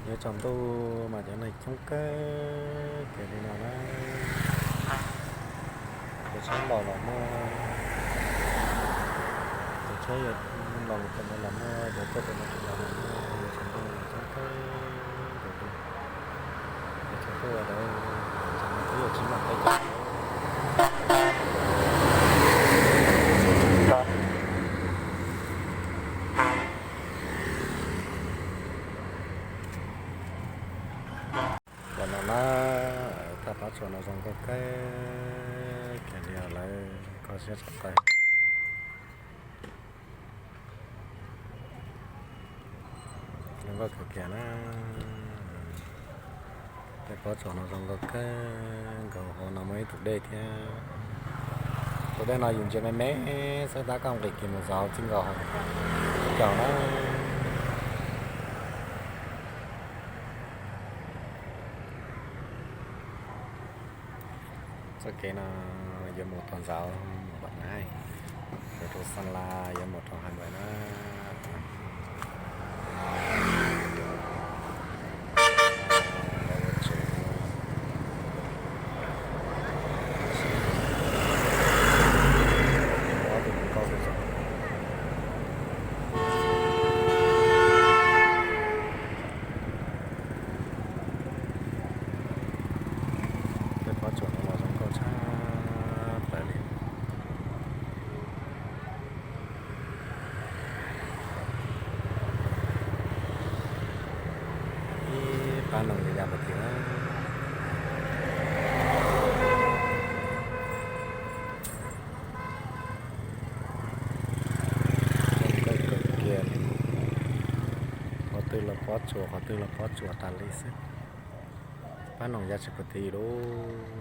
Yuav tsaus ntuj mas cov neeg coob kawg kiag li no na. Cov tsheb los los muaj, cov tsheb los los muaj, cov tuaj los los muaj, yuav tsaus ntuj coob kawg. Cov tuaj, cov tuaj ua dawb, cov no twb yuav tsis mam peb caug. Los no na, thaj pob tsuas no zoo nkauj kawg kiag li lawm, koj siab tshaj plaws. Zoo nkauj kawg kiag na. Tej pob tsuas no zoo nkauj kawg nkaus, hauv no muaj ib tus dej thiab. Tus dej no yus ntsia me me xwb tab koj nqis kiag mus zov txij nkaus caum na. Txoj kev no yuav mus tom ntxauv mus tom nab, yuav rau Xas Las, yuav mus rau Has Npais na. Tej pob tsuas no los zoo nkauj tshaj plaws li. Ib pab noog ya ya puag tim na. Zoo nkauj kawg kiag li. Qhov twg los pob tsuas, qhov twg los pob tsuas tas li xwb. Pab noog ya tsis puag tim lauj.